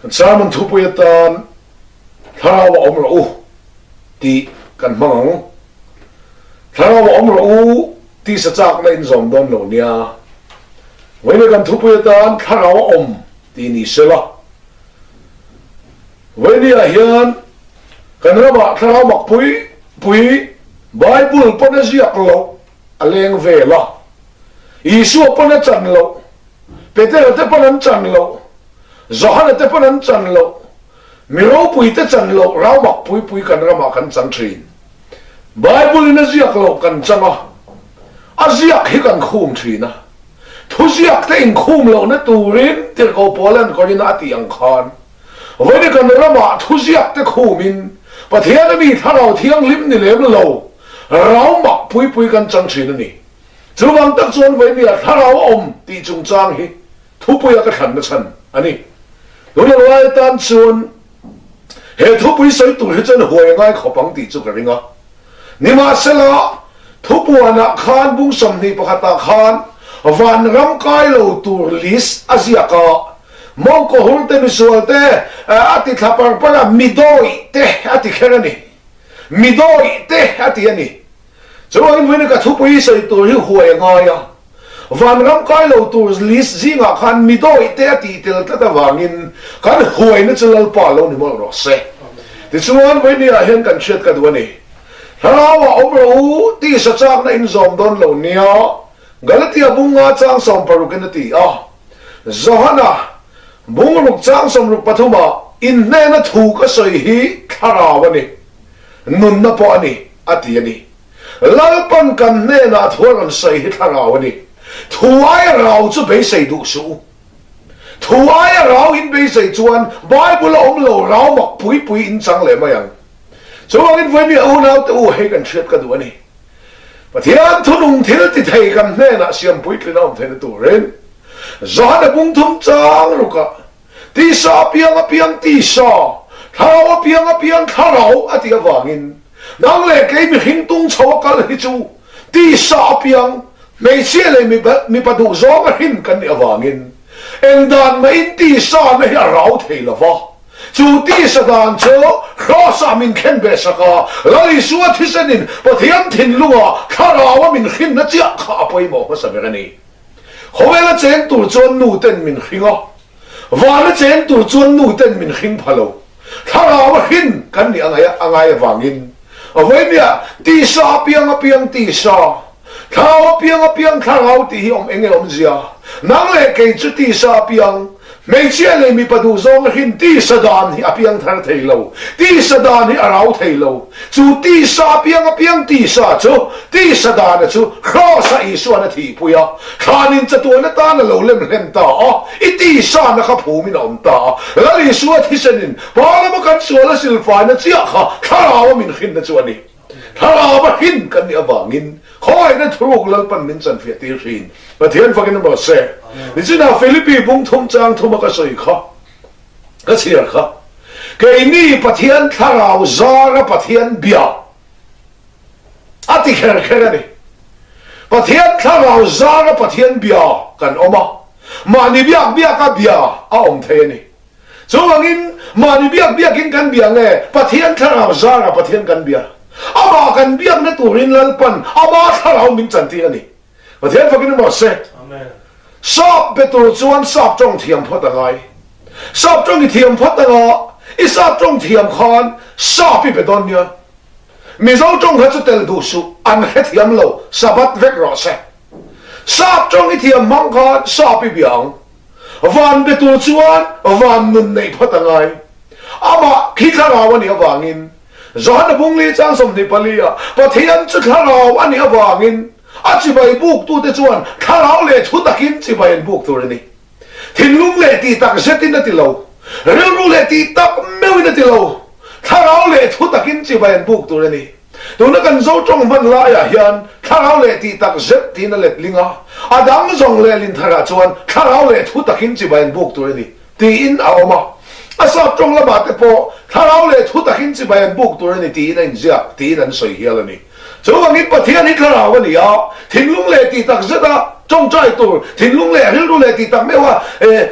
Kan sermon thupui atan Thlarau a awm rawh u tih kan hmang ang. Thlarau a awm rawh u tih sa chakna in zawm dawn lo nia. Vawiin kan thupui atan Thlarau a awm tih ni sela. Vawiin ah hian kan ramah Thlarau mak pui pui Bible pawn a ziak loh a leng vel a. Isua pawn a chan loh, Petera te pawn an chan loh, Johana te pawn an chan loh, mi ropui te chan loh rau mak pui pui kan ramah kan chang thin. Bible in a ziak loh kan chang a, a ziak hi kan khum thin a. Thuziak te inkhum lohna turin Tirhkoh Paula'n Korinah a tih ang khan, Vawiin kan ramah thuziak te khumin Pathian a mi Thlarau Thianghlim ni lem lo rau mak pui pui kan chang thin a ni. Chuvang tak chuan vawinia Thlarau a awm tih chungchang hi thupuia ka thlanna chhan a ni. Tuna lai atan chuan he thupui sawi tur hi chuan huai a ngai khawp ang tih chu ka ring a. Nimahsela, thupuanah khan bung 21 ah khan vanram kai lo tur list a ziak a, mawngkaw hur te misual te a ti thla par par a, mi dawih te a ti kher a ni. Mi dawih te a ti a ni. Chuvangin vawiin ka thupui sawi tur hi huai a ngai a, vanram kai lo tur list zingah khan mi dawih te a tih tel tlat avangin kan huaina chu Lalpa lo ni mawlh rawh se. Tichuan vawiin ah hian kan hriat ka duh a ni. Thlarauah awm rawh u, tisa chakna in zawm dawn lo nia, Galatia bunga chang 60 in a ti a. Johana bungruk chang 63 ah inhnena thu ka sawi hi thlarau a ni. Nunna pawh a ni, a ti a ni. Lalpan kan hnenah thu a rawn sawi hi thlarau a ni. Thu aia rau chu beisei duh suh u. Thu aia rau in beisei chuan Bible a awm lo rau mak pui pui in chang leh mai ang. Chuvangin vawiin unau te u hei kan hriat ka duh a ni. Pathian thunung thil ti thei kan hnenah siam puitlin a awm theihna turin Johana bung thum chang rukah Tisa apiang apiang tisa, thlarau apiang apiang thlarau a tih avangin nang leh kei mihring tung chho a kal hi chu tisa apiang hmeichhia leh mipa duh zawng a hrin kan nih avangin eng dan mahin tisa na hi a rau thei lo va. Chu tisa dan chu Kraws-ah min khen ve sak a, Lal Isua thisenin Pathian thinlunga thlarau a min hrinna chiah kha a pawimawh hmasa ber a ni. Khawvela cheng tur chuan nu ten min hring a, vana cheng tur chuan nu ten min hring pha lo. Thlarau a hrin kan nih a ngai avangin vawinia tisa apiang apiang tisa, thlarau apiang apiang thlarau tih hi awm eng nge awmzia? Nang leh kei chu tisa apiang Hmeichhia leh mipa duh zawng a hrin tisa dan hi a piang thar thei lo, tisa dan hi a rau thei lo. Chu tisa a piang a piang tisa chu, tisa dana chu Kraws-a Isuan a thihpui a, thlanin chatuan atan a lo lem hlem ta a, i tisa na kha phumin a awm ta a. Lal Isua thisenin Pa lama kan sual a silfaina chiah kha thlarau a min hrinna chu a ni. Thlarau a hrin kan nih avangin khawngaihna thuruk Lalpan min chanfiah tir thin. Pathian fakin a mawh se. Nichinah Philippi bung thum chang thuma ka sawi kha, ka chhiar kha, keini Pathian thlarau zara Pathian bia a ti kher kher a ni. Pathian thlarau zara Pathian bia kan awm a, mahni biak biaka bia a awm thei a ni. Chuvangin, mahni biak biakin kan bia nge, Pathian thlarau zara Pathian kan bia. Amah kan biakna turin Lalpan ama thlarau min chantir a ni. Pathian fakin emaw se. Sap be tur chuan sap tawng thiam phawt a ngai. Sap tawng i thiam phawt anga, i sap tawng thiam khan sap i be dawn nia. Mizo tawng kha chu tel duh suh, an hrethiam lo, Sabbath vek rawh se. Sap tawng i thiam hmang khan sap i bia ang. Van be tur chuan van nun neih phawt a ngai. Amah khi thlarau a nih avangin, Johana Bungli chang 24 ah Pathian chu thlarau a nih avangin a chibai buktute chuan thlarau leh thu takin chibai an buk tur a ni. Thinlung leh tih tak zetin a ti lo, rilru leh tih tak meuhin a ti lo, thlarau leh thu takin chibai an buk tur a ni. Tuna kan Zo tawng hman laiah hian thlarau leh tih tak zet tiin a let ling a, a dang zawng leh lintharah chuan thlarau leh thu takin chibai an buk tur a ni tiin a awm a. A sap tawng lamah te pawh thlarau leh thu takin chibai an buk tur a ni tiin a inziak tiin an sawi hial a ni. Chuvangin Pathian hi thlarau a ni a, thinlung leh tih tak zeta tawngtai tur, thinlung leh rilru leh tih tak meuha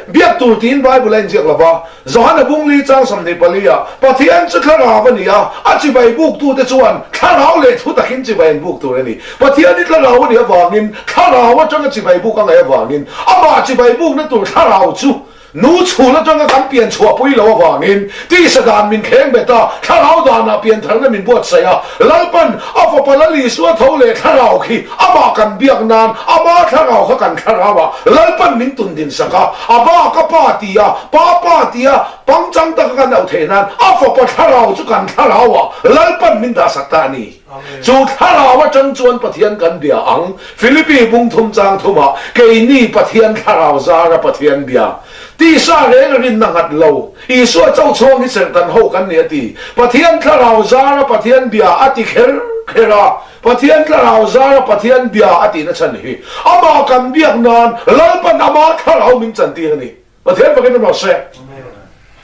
biak tur tiin Bible a inziak lo va. Johana Bungli chang 24 ah, Pathian chu thlarau a ni a, a chibai buktute chuan thlarau leh thu takin chibai an buk tur a ni. Pathian hi thlarau a nih avangin thlarau atanga chibai buk a ngaih avangin amah chibai bukna tur thlarau chu Nu chhul atanga kan pian chhuahpui loh avangin tisa dan min thleng bet a, thlarau danah pian tharna min buatsaih a, Lalpan a fapa Lal Isua tho leh thlarau khi amah kan biak nan ama thlarau kha kan thlarau ah Lalpan min tun din sak a, a ba ka pa ti a, pa pa ti a, pangchang taka kan auh theih nan a fapa thlarau chu kan thlarau ah Lalpan min dah sak ta a ni. Chu thlarau atang chuan Pathian kan bia ang. Philippi bung thum chang thumah, Keini Pathian thlarau zara Pathian bia. Tisa reng a rinna nghat lo. Isua cho chhuang hi serhtan ho kan ni a ti. Pathian thlarau zara Pathian bia a ti kher kher a. Pathian thlarau zara Pathian bia a tihna chhan hi amah kan biak nan Lalpan ama thlarau min chantir a ni. Pathian fakin awm rawh se.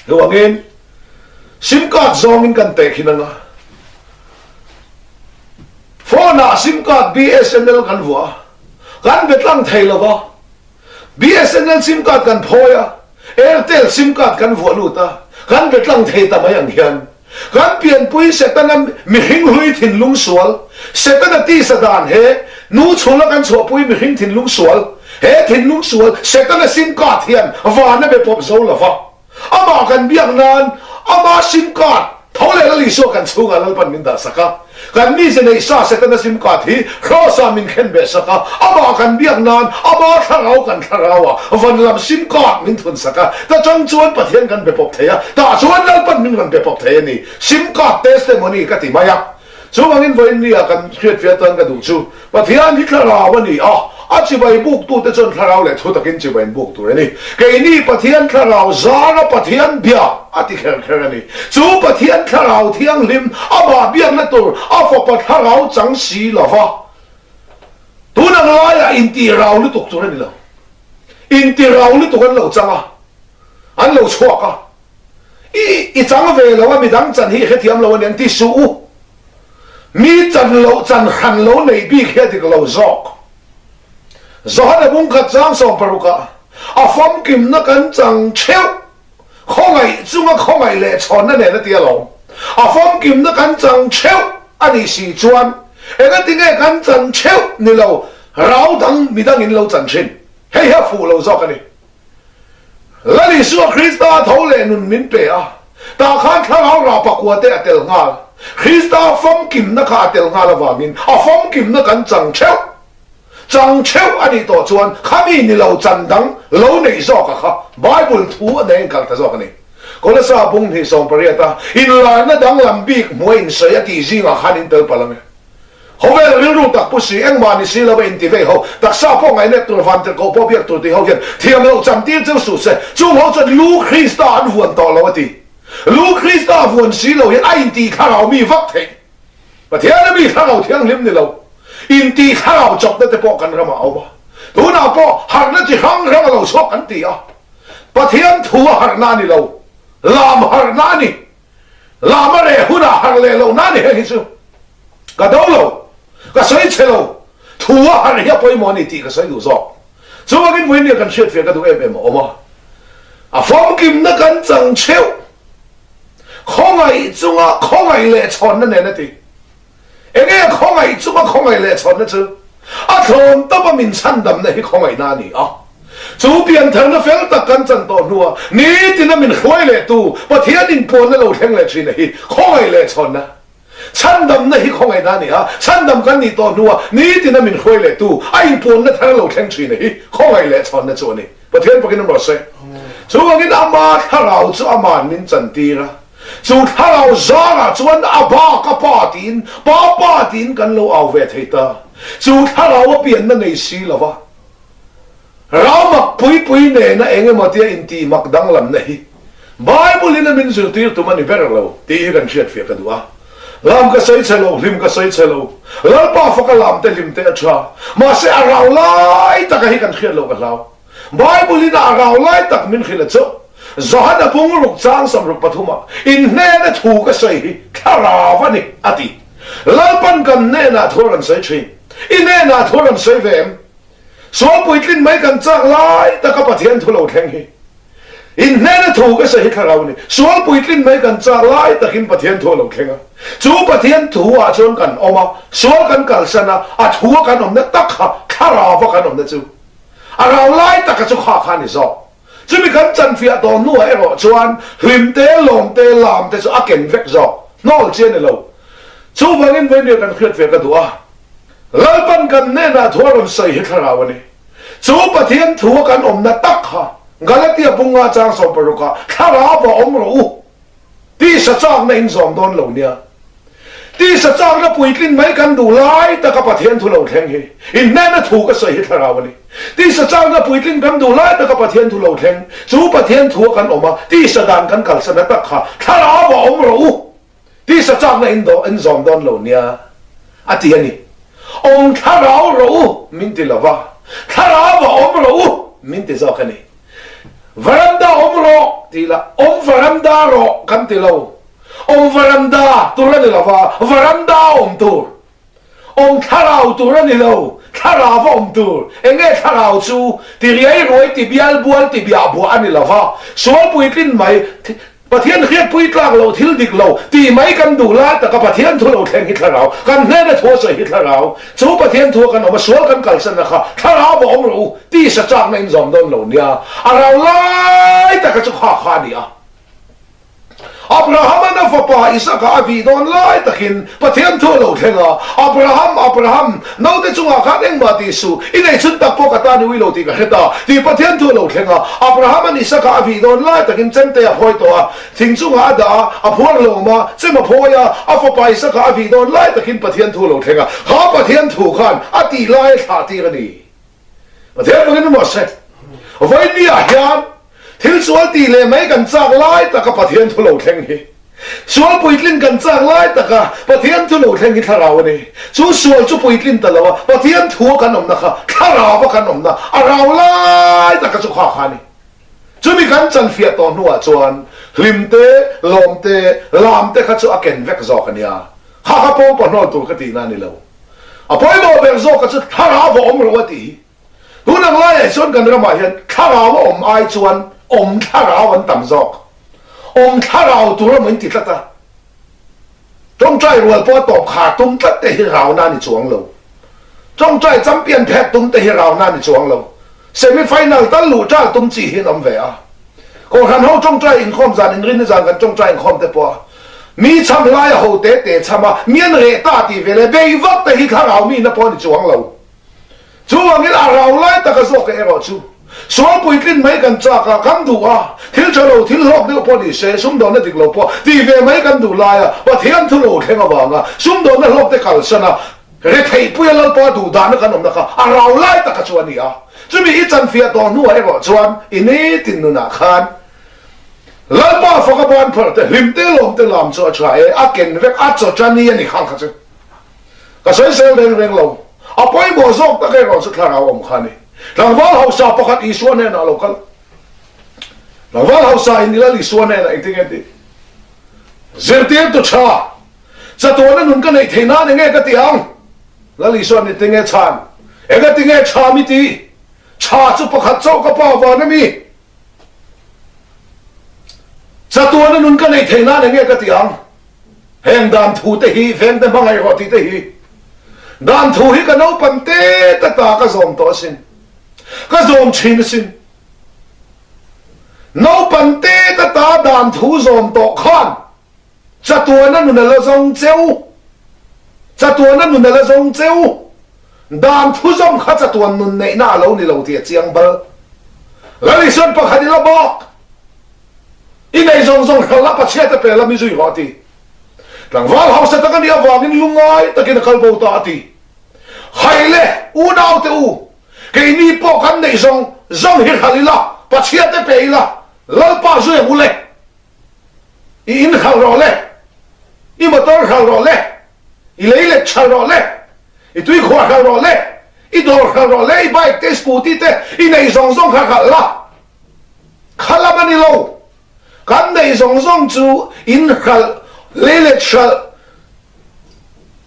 Chuvangin sim card zawngin kan tehkhin anga phone ah sim card BSNL kan vuah a, kan be tlang thei lova, BSNL sim card kan phawi a, Airtel sim card kan vuah lut a, kan be tlang thei ta mai ang hian Kan pianpui Setana mihring hlui thinlung sual, Setana tisa dan he nu chhula kan chhuahpui mihring thinlung sual, he thinlung sual Setana sim card hian van a be pawp zo lo va. Amah kan biak nan ama sim card tho leh Lal Isua kan chhungah Lalpan min dah sak a. Kan mize neih sa Setana sim card hi Kraws-ah min khen beh sak a, amah kan biak nan ama thlarau kan thlarau a, van lam sim card min thun sak a, ta chang chuan Pathian kan be pawp thei a, tah chuan Lalpan min rawn be pawp thei a ni. Sim card testimony ka ti mai a. Chuvangin vawiin nia kan hriatfiah atan ka duh chu Pathian hi thlarau a ni a, a chibai buktute chuan thlarau leh thu takin chibai an buk tur a ni. Keini Pathian thlarau zara Pathian bia a ti kher kher a ni. Chu Pathian thlarau thianghlim amah biakna tur a fapa thlarau chang si lo va, tun ang laiah intirau lutuk tur a ni lo. Intirau lutuk an lo chang a, an lo chhuak a. I i chang ve lo a, midang chan hi i hrethiam lo a ni an ti suh u. Mi chan loh chan hran lo neih bik hi a dik lo zawk. Johana bungkhat chang 60 ah a famkimna kan chang theuh, khawngaih chunga khawngaih leh chhawnna nen a ti alawm. A famkimna kan chang theuh a nih si chuan engatinge kan chan theuh ni lo rau dang midangin lo chan thin. Hei hi a fuh lo zawk a ni. Lal Isua Krista tho leh nun min pe a, tah khan thlarau rah pakua te a tel nghal. Krista famkimna kha a tel nghal avangin a famkimna kan chang theuh. Chang theuh a nih tawh chuan khami ni lo chan dang lo neih zawk a kha Bible thu a nei kal ta zawk a ni. Kolasa bung hnih 18 a inlarna danglam bik hmuh a insawi a tih zingah khan in tel palh ang e. Khawvel rilru tak pu si, engmah ni si lo a inti vei ho, taksa pawh ngaihnep tur, vantirhkoh pawh biak tur tih ho hian thiam loh cham tir cheu suh se, chung ho chuan Lu Krista an vuan tawh lo a ti. Lu Krista vuan si lo hian a inti thlarau mi vak theih. Pathian a mi thlarau thianghlim ni lo, inti thlarau chawpna te pawh kan ramah a awm a. Tunah pawh harhna chi hrang hrang a lo chhuak kan ti a. Pathian thu a harhna a ni lo, lam harhna a ni. Lama reh hunah harh leh loh na ni heng hi chu ka do lo, ka sawi chhe lo, thu a harh hi a pawimawh a ni tih ka sawi duh zawk. Chuvangin vawiin kan hriatfiah ka duh em em a awm a, a famkimna kan chang theuh, khawngaih chunga khawngaih leh chhawnna nen a ti. Enge khawngaih chunga khawngaih leh chhawnna chu? A thlawn tawpa min chhandamna hi khawngaihna a ni a. Chu piantharna fel tak kan chan tawh hnua nitina min hruai lehtu Pathian inpuanna lo thleng leh thina hi khawngaih leh chhawnna. Chhandamna hi khawngaihna a ni a, chhandam kan nih tawh hnua nitina min hruai lehtu a inpuanna thar lo thleng thina hi khawngaih leh chhawnna chu a ni. Pathian pakin awm rawh se. Chuvangin ama thlarau chu aman min chantir a. Chu thlarau zarah chuan a ba ka pa tiin, pa pa tiin kan lo au ve thei ta. Chu thlarau a pianna nei si lo va, rau mak pui pui nena eng emaw tia intih mak danglamna hi Bible in a min zirtir tum a ni ber lo tih hi kan hriatfiah ka duh a. Lam ka sawi chhe lo, hlim ka sawi chhe lo. Lalpa faka lam te hlim te a tha. Mahse a rau lai taka hi kan hriat loh ka hlau. Bible in a rau lai tak min hrilh a chu, Johana bung ruk chang 63 ah, In hnena thu ka sawi hi thlarau a ni, a ti. Lalpan kan hnenah thu a rawn sawi thin. I hnenah thu a rawn sawi ve em? Sual puitlin mai kan chak lai taka Pathian thu lo thleng hi. In hnena thu ka sawi hi thlarau a ni. Sual puitlin mai kan chak lai takin Pathian thu a lo thleng a. Chu Pathian thu ah chuan kan awm a, sual kan kalsan a, a thu a kan awmna tak kha thlarau a kan awmna chu a rau lai taka chu kha kha a ni zawk. Chumi kan chanfiah tawh hnuah erawh chuan hlim te, lawm te, lam te chu a ken vek zawk. Hnawl chi a ni lo. Chuvangin vawinia kan hriat ve ka duh a, Lalpan kan hnenah thu a rawn sawi hi thlarau a ni. Chu Pathian thu a kan awmna tak kha Galatia bunga chang sawmparukah thlarau va awm rawh u. Tisa chakna in zawm dawn lo nia. Tisa chakna puitlin mai kan duh lai taka Pathian thu lo thleng hi in hnena thu ka sawi hi thlarau a ni. Tisa chakna puitlin kan duh lai taka Pathian thu lo thleng chu Pathian thu a kan awm a, tisa dan kan kalsan a tak kha thlarau va awm rawh u. Tisa chakna in daw in zawm dawn lo nia a ti a ni. Awm thlarau rawh u min ti lo va, thlarau va awm rawh u min ti zawk a ni. Varanda awm rawh ti la, awm varanda rawh kan ti lo. Awm varanda tur a ni lo va, varanda awm tur. Awm thlarau tur a ni lo, thlarau a awm tur. Eng nge thlarau chu? Ti riai ruai, ti bial bual, ti biah buah a ni lo va. Sual puitlin mai, Pathian hriatpui tlak lo, thil dik lo, tih mai kan duh lai taka Pathian thu lo thleng hi thlarau, kan hnena thu a sawi hi thlarau. Chu Pathian thu a kan awm a, sual kan kalsanna kha thlarau va awm rawh u, tisa chakna in zawm dawn lo nia. A rau lai taka chu kha kha a ni a. Abraham-a'n a fapa Isaka a vih dawn lai takin Pathian thu a lo thleng a, Abraham, Abraham, naute chungah khan engmah tih suh, i nei chhun tak pawh ka tan i ui lo tih ka hre ta, tih Pathian thu a lo thleng a. Abraham-a'n Isaka a vih dawn lai takin chemte a phawi tawh a, thing chungah a dah a, a phuar hlawm a, chem a phawi a, a fapa Isaka a vih dawn lai takin Pathian thu a lo thleng a, kha Pathian thu khan a tih lai a thlah tir a ni. Pathian bawkin emaw se, vawinia hian thil sual tih leh mai kan chak lai taka Pathian thu lo thleng hi, sual puitlin kan chak lai taka Pathian thu lo thleng hi thlarau a ni. Chu sual chu puitlin ta lo a, Pathian thu a kan awmna kha thlarau a kan awmna, a rau lai taka chu kha kha a ni. Chumi kan chanfiah tawh hnuah chuan hlim te, lawm te, lam te kha chu a ken vek zawk a nia. Kha kha pawng pahnawl tur ka tihna a ni lo. A pawimawh ber zawk kha chu thlarau va awm rawh a tih hi. Tun ang laiah chuan kan ramah hian thlarau a awm ai chuan awm thlarau an tam zawk. Awm thlarau tur emaw in ti tlat a. Tawngtai rual pawh a tawp khar tum tlat te hi rauna a ni chuang lo. Tawngtai champion phek tum te hi rauna a ni chuang lo. Semi final tal luh ṭal tum chi hi an awm ve a. Kohhran ho ṭawngṭai inkhawm zan inrinni zan kan ṭawngṭai inkhawm te pawh a mi chham lai a ho te te chham a, mi an reh ta tih ve leh bei vak te hi thlarau mi na pawh a ni chuang lo. Chuvangin a rau lai taka zawk erawh chu sual puitlin mai kan chak a, kan duh a, thil ṭha lo, thil hlawk deuh pawh ni se, sumdawnna dik lo pawh tih ve mai kan duh lai a, Pathian thu lo thleng avanga sumdawnna hlawk te kalsan a, Retheihpuia Lalpa duh dahna kan awmna kha a rau lai taka chu a ni a. Chumi i chanfiah tawh hnuah erawh chuan i nitin nunah khan Lalpa faka ban pharh te, hlim te, lawm te lam chu a tha e, a ken vek, a chaw tan i a ni khang kha chu. Ka sawisel reng reng lo. A pawimawh zawk tak erawh chu thlarau awm kha a ni. Tlangval hausa pakhat Isua hnenah a lo kal. Tlangval hausa in Lal Isua hnenah engtin nge tih? Zirtirtu tha. Chatuana nun ka neih theih nan enge ka ti ang? Lal Isua ni tinge chhan? Enga tinge tha mi ti? Tha chu pakhat chauh ka pa van a mi. Chatuana nun ka neih theih nan enge ka ti ang? Heng dan thu te hi veng te hmangaih rawh tih te hi. Dan thu hi ka naupan te te ta ka zawm tawh asin. Ka zawm thin asin. Naupan te te ta dan thu zawm tawh khan Chatuana nun a la zawng che u. Chatuana nun a la zawng che u. Dan thu zawm kha chatuan nun neihna a lo ni lo tih a chiang bal. Lal Isuan pakhat i la bawk. I nei zawng zawng hralh la Pathiate pe la mi zui rawh a ti. Tlangval hausa tak a nih avangin lungngai takin a kal bo ta a ti. Hai le, unaute u, keini pawh kan neih zawng zawng hi hralh ila, Pathiate pe ila, Lalpa zui ang u le. I in hralh rawh le, i motor hralh rawh le, i leilet hralh rawh le, i tuikhuah hralh rawh le, i dawr hralh rawh le, i bike te, i scooty te, i neih zawng zawng kha hralh la. Kha lam a ni lo. Kan neih zawng zawng chu in hralh, leilet hralh.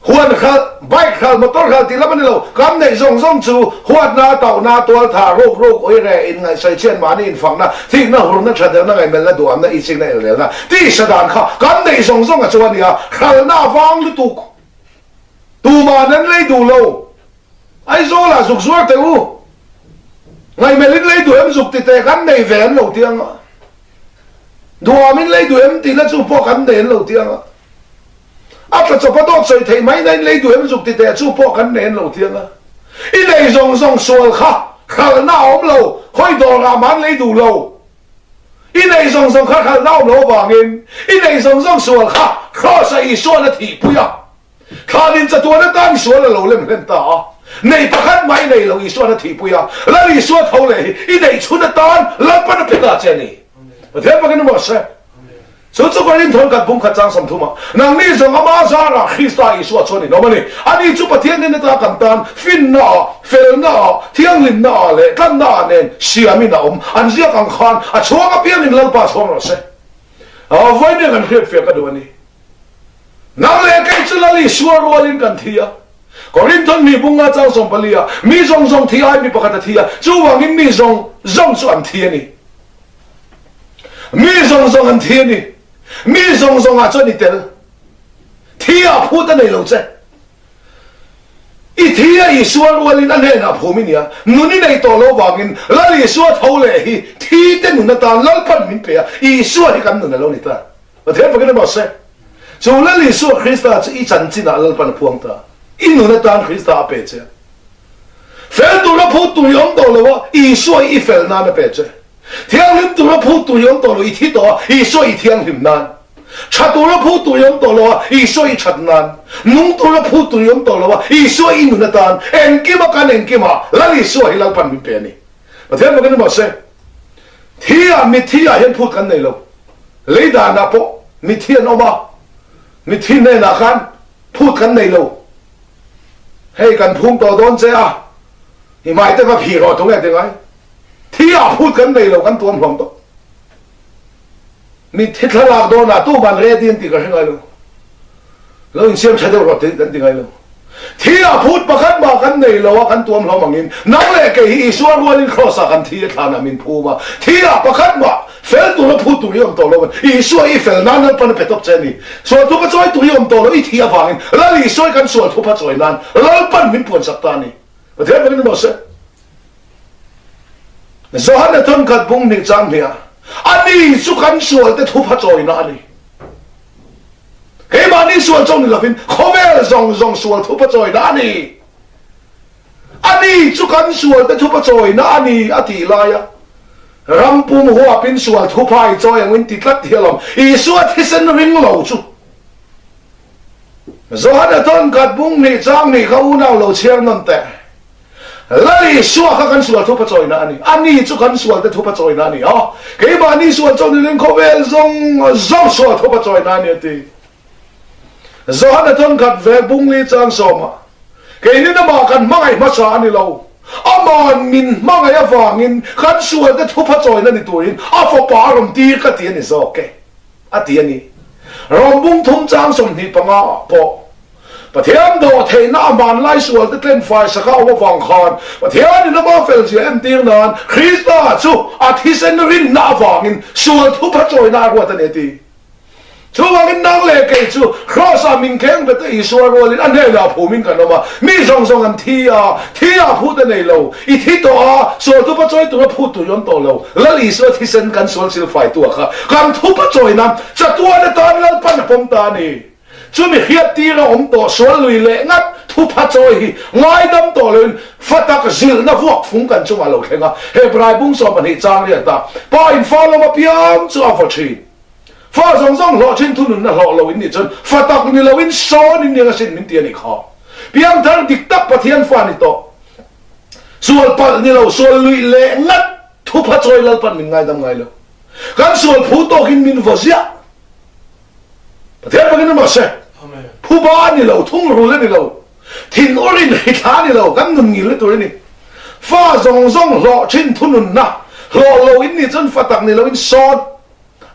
Huan hralh, bike hralh, motor hralh tih lam a ni lo. Kan neih zawng zawng chu huatna, tauhna, tualtha, ruk ruk, uire, inngaihsawichhiat, mahni infakna, thikna, hurna, thatelna, ngaihmelna, duhamna, itsikna, elrelna tisa dan kha kan neih zawng zawng a chu a nia. Hralhna a vang lutuk. Tuman an lei duh lo. Aizawlah zuk zuar teh u. Ngaihmelhin lei duh em zuk ti teh kan nei ve an lo ti ang a. Duhamin lei duh em tihna chu pawh kan nei an lo ti ang a. A tla chawp a dawt sawi theih mai nain lei duh em zuk ti teh chu pawh kan nei an lo ti ang a. I nei zawng zawng sual kha hralhna a awm lo, khawi dawrah mah an lei duh lo. I nei zawng zawng kha hralhna a awm lo avangin i nei zawng zawng sual kha Kraws-a Isuan a thihpui a. Thlanin chatuan atan Isuan a lo lem hlen ta a. Nei pakhat mah i nei lo Isuan a thihpui a. Lal Isua tho leh hi i neih chhun atan Lalpan a pe ta che a ni. Pathian pakin emaw se. Chu chu Korinth thawnkhat bungkhat chang 30 ah, Nangni zawng ama zarah Krista Isua chuan in awm a ni. Ani chu Pathian nen ata kan tan finna ah, felna ah, thianghlimna ah leh tlanna ah nen siamin a awm. An ziak ang khan a chhuang apiangin Lalpa chhuang rawh se. Vawiin kan hriatfiah ka duh a ni. Nang leh kei chu Lal Isua rualin kan thi a. Korinth thawhnih bunga chang 14 ah, Mi zawng zawng thi ai mi pakhat a thi a, chuvangin mi zawng zawng chu an thi a ni. Mi zawng zawng an thi a ni. Mi zawng zawng ah chuan i tel. Thi ah phut a nei lo che. I thi a Isua rualin a hnenah phum i nia. Nun i nei tawh lo vangin Lal Isua tho leh hi thi te nun atan Lalpan min pe a, Isua hi kan nun a lo ni ta. Pathian fakin emaw se. Chu Lal Isua Krista chu i chanchinah Lalpan a phuang ta. I nun atan Krista a pe che a. Fel tura phut tur i awm tawh lo a, Isua i fel nan a pe che. Thianghlim tura phut tur i awm tawh lo, i thi tawh a, Isua i thianghlim nan. Tha tura phut tur i awm tawh lo a, Isua i that nan. Nung tura phut tur i awm tawh lo a, Isua i nun atan. Engkima kan engkimah Lal Isua hi Lalpan min pe a ni. Pathian bawkin emaw se, thi ah mitthi ah hian phut kan nei lo. Lei danah pawh mitthi an awm a, mitthi hnenah khan phut kan nei lo. Hei kan phum tawh dawn che a, i hmai te va phih rawh tunge ti ngai? Thi ah phut kan nei lo kan tuam hlawm tawh. Mitthi thlalak dawnah tuman ready an ti ka hre ngai lo. Lo insiam tha deuh rawh ti kan ti ngai lo. Thi ah phut pakhat mah kan nei lo a kan tuam hlawm angin nang leh kei hi Isua rualin Kraws ah kan thi a thlanah min phum a. Thi ah pakhat mah fel tura phut tur i awm tawh lo a Isua i fel nan Lalpan a pe tawp che a ni. Sual thupa chawi tur i awm tawh lo i thih avangin Lal Isua i kan sual thupa chawi nan Lalpan min puansak ta a ni. Pathian pakin emaw se. Johana thawnkhat bung hnih chang hnih ah, Ani chu kan sualte thupha chawina a ni. Keimahni sual chawng ni lovin khawvel zawng zawng sual thupha chawina a ni. Ani chu kan sualte thupha chawina a ni a tih laia ram pum huapin sual thupha i chawi angin ti tlat hi alawm. Isua thisen ring lo chu. Johana thawnkhat bung hnih chang hnih kha unau lo chhiar nawn teh. Lal Isua kha kan sual thupa chawina a ni. Ani chu kan sualte thupa chawina a ni a. Keimahni sual chaw nilin khawvel zawng zawng sual thupa chawina a ni a ti. Johana thawnkhat ve bungli chang sawmah, Keinin amah kan hmangaih hmasa a ni lo. Ama'n min hmangaih avangin kan sualte thupa chawina ni turin a fapa a rawn tir ka ti a ni zawk e, a ti a ni. Rom bung thum chang 25 ah pawh Pathian dawhtheihna a hmanlai sualte tlen fai saka awm avang khan Pathianin ama felzia entir nan Krista chu a thisen rinna avangin sual thupha chawina a ruat a ni a ti. Chuvangin nang leh kei chu Kraws-ah min kheng bet a Isua rualin a hnenah phumin kan awm a, mi zawng zawng an thi a, thi ah phut a nei lo, i thi tawh a, sual thupha chawi tura phut tur i awm tawh lo, Lal Isua thisen kan sual silfaitu ah kha kan thupha chawi nan chatuan atan Lalpan a pawm ta a ni. Chumi hriattir a awm tawh sual lui leh ngat thupha chawi hi ngaidam tawh loin fa tak zilhna vuak fung kan chungah lo thleng a. Hebrai bung 12 chang riat a, Pa in fa lawm apiang chu a vaw thin. Fa zawng zawng hlawh thin thununna hlawh lo in nih chuan fa tak ni loin sawn in ning asin min ti a nih kha. Piangthar dik tak Pathian fa ni tawh. Sual palh ni lo sual lui leh ngat thupha chawi Lalpan min ngaidam ngai lo. Kan sual phu tawkin min vaw ziah. Pathian pakin emaw se, phuba a ni lo, thungrul a ni lo, thinur in hrithla a ni lo, kan nun ngil na tur a ni. Fa zawng zawng hlawh thin thununna, hlawh lo in nih chuan fa tak ni lo in sawn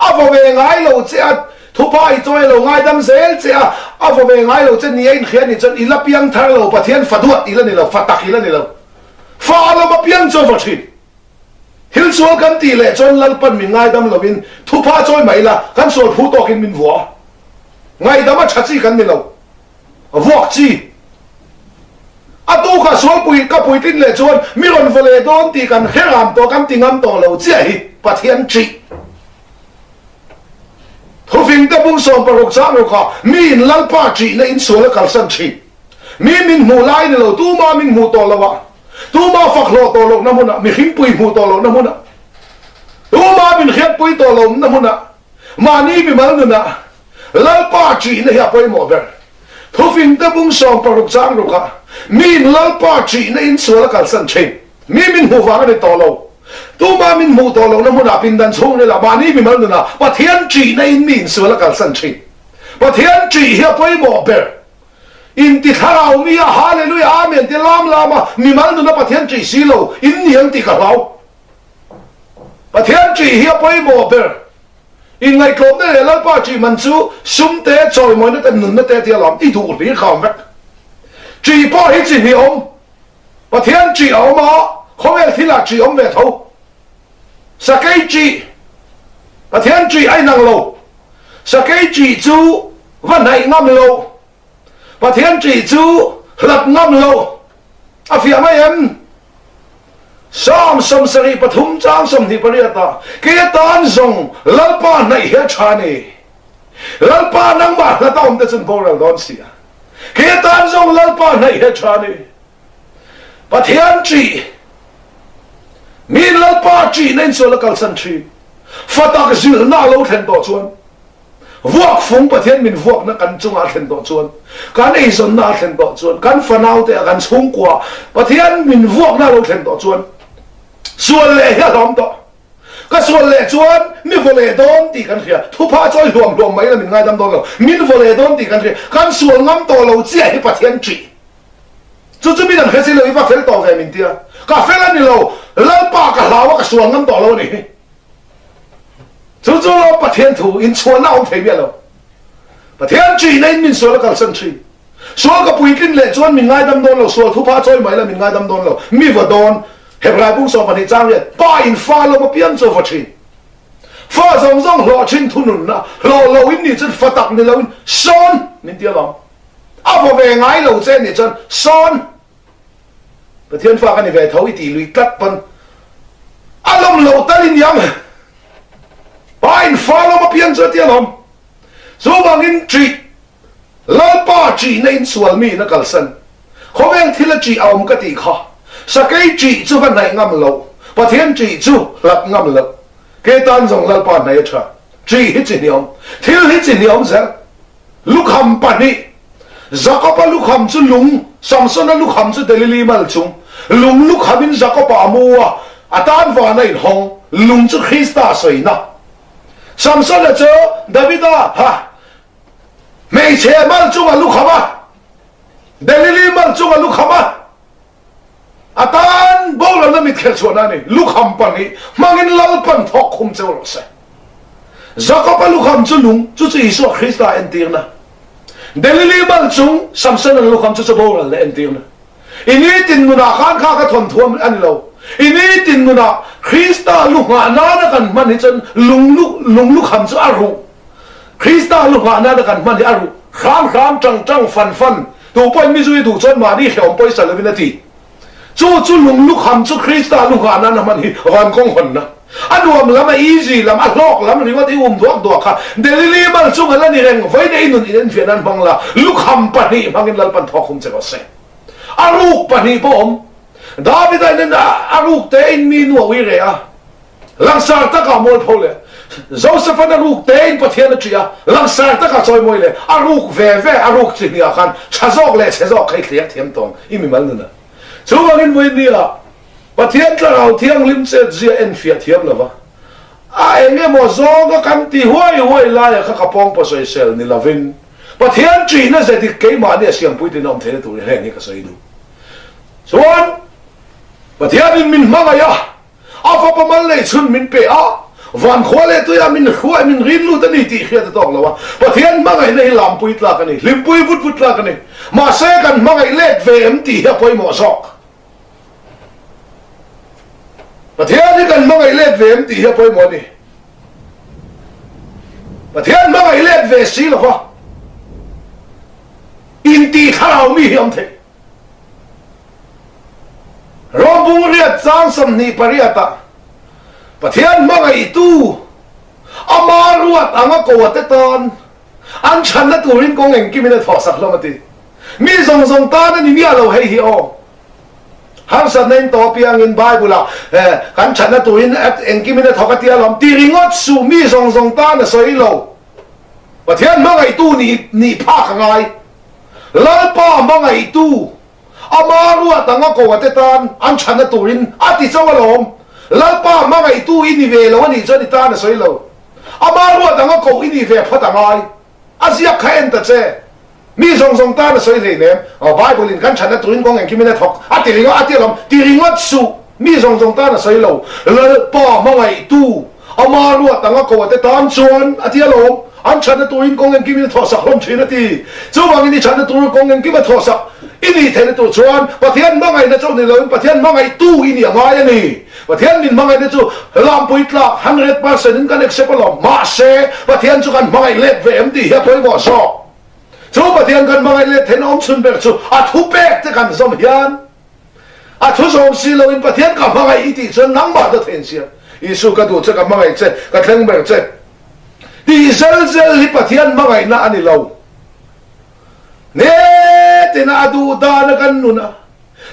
a vaw ve ngai lo che a. Thupa i chawi lo ngaidam zel che a, a vaw ve ngai lo che ni a inhria nih chuan i la piang thar lo, Pathian fa duat i la ni lo, fa tak i la ni lo. Fa a lawm a piang chu a vaw thin. Thil sual kan tih leh chuan Lalpan min ngaidam lovin thupha chawi mai ila, kan sual phu tawkin min vua. Ngaidam a tha chi kan ni lo, vuak chi. A tu kha sual pui ka puitlin leh chuan mi rawn vaw leh dawn tih kan hre ram tawh, kan ti ngam tawh lo chiah hi Pathian ṭih. Thufingte bung 16 chang rukah miin Lalpa ṭihna in sual a kalsan ṭhin. Mi min hmuh lai ni lo, tuma min hmuh tawh loh ah, tuma fak hlawh tawh lohna hmunah, mihringpui hmuh tawh lohna hmunah, tuma min hriatpui tawh lohna hmunah, mahni mimal nunah Lalpa ṭihna hi a pawimawh ber. Thufingte bung 60 chang rukah miin Lalpa ṭihna in sual a kalsan ṭhin. Mi min hmuh vang a ni tawh lo. Tuma min hmuh tawh lohna hmunah pindan chhungril ah mahni mimal nunah Pathian ṭihna in mi insual a kalsan ṭhin. Pathian ṭih hi a pawimawh ber. Inti thlarau mi a Hallelujah Amen ti lam lam a mimal nuna Pathian ṭih si lo in ni ang tih ka hlau. Pathian ṭih hi a pawimawh ber. Inngaihtlawmna leh Lalpa ṭih man chu sum te, chawimawina te, nunna te tia lawm i duh hlir kha awm vek. Ṭih pawh hi chi hnih awm. Pathian ṭih a awm a, khawvel thilah ṭih awm ve tho. Sakei ṭih, Pathian ṭih a inang lo. Sakei ṭih chu va hnaih ngam lo. Pathian ṭih chu hlat ngam lo. A fiah mai em? Psalm 73 chang 28 ah, Kei atan zawng Lalpa hnaih hi a ṭha a ni. Lalpa nangmah hlat a awm te chun boral dawn si a. Kei atan zawng Lalpa hnaih hi a ṭha a ni. Pathian ṭih, mi Lalpa ṭihna in sual a kalsan ṭhin. Fatak zilhna a lo thlen tawh chuan, vuak fung Pathian min vuakna kan chungah a thlen tawh chuan, kan eizawnna a thlen tawh chuan, kan fanaute ah kan chhungkua Pathian min vuakna a lo thlen tawh chuan, sual leh hi a hlawm tawh. Ka sual leh chuan mi vaw leh dawn tih kan hria. Thupha chawi hluam hluam mai la min ngaidam dawn lo. Min vaw leh dawn tih kan hria. Kan sual ngam tawh lo chiah hi Pathian ṭih. Chu chu min an hre si lo, i va fel tawh ve min tia. Ka fel a ni lo, Lalpa ka hlau a ka sual ngam tawh lo a ni hi. Chu chu lo Pathian thu inchhuanna a awm thei miah lo. Pathian ṭihna in min sual a kalsan ṭhin. Sual ka puitlin leh chuan min ngaidam dawn lo, sual thupha chawi mai la min ngaidam dawn lo. Mi va dawn, Hebrai bung 12 chang riat, Pa in fa lawm apiang chu a va ṭhin. Fa zawng zawng hlawh ṭhin thununna, hlawh lo in nih chuan fa tak ni lo in sawn min ti alawm. A vaw ve ngai lo che nih chuan sawn Pathian fa ka ni ve tho i tih lui tlat pawn a lawm lo tal i niang. Pa in fa lawm apiang chu a ti alawm. Chuvangin ṭih Lalpa ṭihna in sual mi in a kalsan. Khawvel thil a ṭih a awm ka tih kha. Sakei ṭih chu va hnaih ngam loh, Pathian ṭih chu hlat ngam loh. Ke tan zawng Lalpa hnaih a ṭha. Ṭih hi chi hniawm. Thil hi chi hniawm zel. Lukham pahnih. Jakob-a lukham chu lung, Samson-a lukham chu Delili mal chung. Lung lukhamin Jakob-a a mu a, a tan van a inhawng. Lung chu Krista sawina. Samson-a chu Davida ha hmeichhe mal chunga lukham a, Delili mal chunga lukham a. A tan boralna mit khelh chhuahna a ni. Lukham pahnih hmangin Lalpan thawk khum cheu rawh se. Jakob-a lukham chu lung, chu chu Isua Krista entirna. Delili mal chung Samson-a lukham chu chu boralna entirna. I nitin nunah khan kha ka thawn thuam a ni lo. I nitin nunah Krista lu nghah nana kan hman hi chuan lung lu, lung lukham chu a ruh. Krista lu nghah nana kan hman hi a ruh hram hram, tang tang, fan fan. Tu pawhin mi zui duh chuan mahni hrehawm pawisa lovin a ti. Chu chu lung lukham chu Krista lu nghah nana hman hi van kawng hawnna. A nuam lam, a easy lam, a hlawk lam ringawt i um duak duak kha Delili mal chunga la ni reng vawiin ei nun in enfiah nan hmang la, lukham pahnih hmangin Lalpan thawk hum che rawh se. A ruk pahnih pawh awm. Davida in a ruk te in mi nu a ui reh a. Langsar takah mualpho leh Joseph-an a ruk tein Pathian a ṭih a, langsar takah chawimawi leh a ruk ve ve a ruk chi hniah khan ṭha zawk leh chhe zawk kha i thliak thiam tawng i mimal nunah. Chuvangin vawinia Pathian Thlarau Thianghlim chetzia enfiah thiam lova a eng emaw zawnga kan ti huai huai laia kha ka pawngpaw sawisel ni lovin Pathian ṭihna ze dik keimahni a siampui tiin a awm theihna turin heng hi ka sawi duh. Chuan Pathianin min hmangaih a. A fapa mal nei chhun min pe a, Van khua leh tuiah min hruai, min rin lut a ni tih hriat a tawk lo a. Pathian hmangaihna hi lampui tlak a ni, hlimpui vut vut tlak a ni. Mahse kan hmangaih let ve em tih hi a pawimawh zawk. Pathian hi kan hmangaih let ve em tih hi a pawimawh a ni. Pathian hmangaih let ve si lova intih thlarau mi hi awm theih. Rawbung riat chang 28 ah Pathian hmangaihtu ama ruat anga ko a te tan an chhanna turin kawng engkimin a thawhsak hlawm a ti. Mi zawng zawng tan a ni miah lo hei hi aw. Harsatna in tawh apiangin Bible ah kan chhanna turin engkimin a thawk a tia lawm ti ringawt suh mi zawng zawng tan a sawi lo. Pathian hmangaihtu nih nih phak a ngai. Lalpa hmangaihtu ama ruat anga ko a te tan an chhanna turin a ti chauh alawm. Lalpa hmangaihtu i ni ve lo a nih chuan i tan a sawi lo. Ama ruat anga ko i nih ve phawt a ngai. A ziak kha en ta che. Mi zawng zawng tan a sawi hleinem. Bible in kan chhanna turin kawng engkim in a thawk a ti ringawt a ti alawm. Ti ringawt suh. Mi zawng zawng tan a sawi lo. Lalpa hmangaihtu ama ruat anga ko a te tan chuan a ti alawm. An chhanna turin kawng engkim in a thawhsak hlawm thin a ti. Chuvangin i chhanna tur kawng engkim a thawhsak i nih theihna tur chuan Pathian hmangaihna chauh ni loin Pathian hmangaihtu i nih a ngai a ni. Pathian min hmangaihna chu lampui tlak 100% in kan accept alawm. Mahse, Pathian chu kan hmangaih let ve em tih hi a pawimawh zawk. Chu Pathian kan hmangaih let theihna awm chhun ber chu a thupek te kan zawm hian a thu zawm si loin Pathian ka hmangaih i tih chuan nangmah dawt thein sia. Isu ka duh che, ka hmangaih che, ka thleng ber che tih zel zel hi Pathian hmangaihna a ni lo. Nitina a duh dana kan nun a,